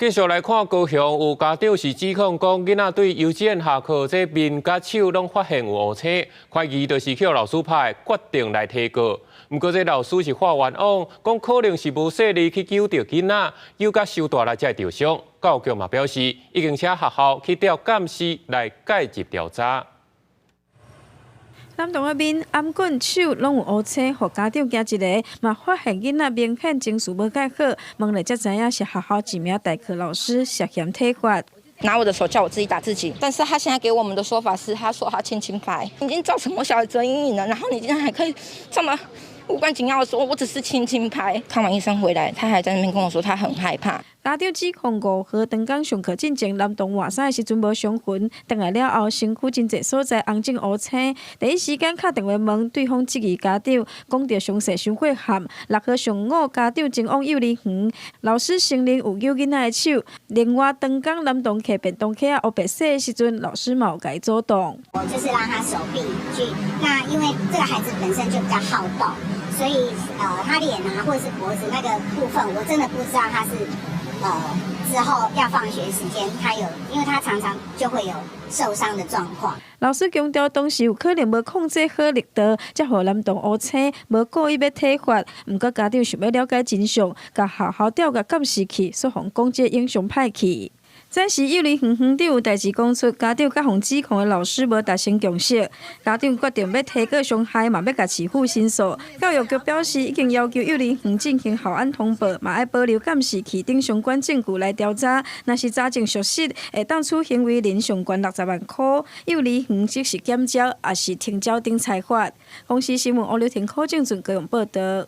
繼續來看高雄有家長是指控講，囡仔對幼稚園下課，這面佮手攏發現有烏青，懷疑就是予老師拍，決定來提告。毋過這老師是發冤枉，講可能是無細膩去糾著囡仔，糾甲傷大力才會著傷。教育局嘛表示，已經請學校去調監視來介入調查。男童的面、頷頸、手攏有烏青，予家長驚一下，嘛發現囡仔明顯情緒無蓋好，問了才知影是學校一名代課老師涉嫌體罰。拿我的手叫我自己打自己，但是他現在給我們的說法是，他說他輕輕拍，已經造成我小孩子陰影了，然後你竟然還可以這麼無關緊要的說，我只是輕輕拍。看完醫生回來，他還在那邊跟我說他很害怕。家長指控5號當工上課進前，男童換衫的時陣無傷痕，轉來了後身軀真濟所在紅腫烏青，第一時間敲電話問對方質疑家長，講著傷勢傷過譀。6號上午家長前往幼兒園，老師承認有揪囡仔的手。另外當工男童提便當盒仔烏白洗的時陣，老師嘛有共伊阻擋。我就是讓他手臂去，那因為這個孩子本身就比較好動，所以他臉啊或者是脖子那個部分，我真的不知道他是之後要放學時間，他有，因為他常常就會有受傷的狀況。老師強調，當時有可能無控制好力道，才予男童烏青，無故意欲體罰。毋過家長想欲了解真相，共學校調個監視器，煞予講這影像歹去。這時幼兒園園長有代誌講出，家長佮予指控的老師無達成共識，家長決定欲提告傷害，嘛欲共市府申訴。教育局表示，已經要求幼兒園進行校安通報，嘛愛保留監視器等相關證據來調查。若是查證屬實，會當處行為人上懸60萬箍，幼兒園即是減招，抑是停招等裁罰。公視新聞吳劉婷、柯正俊高雄報道。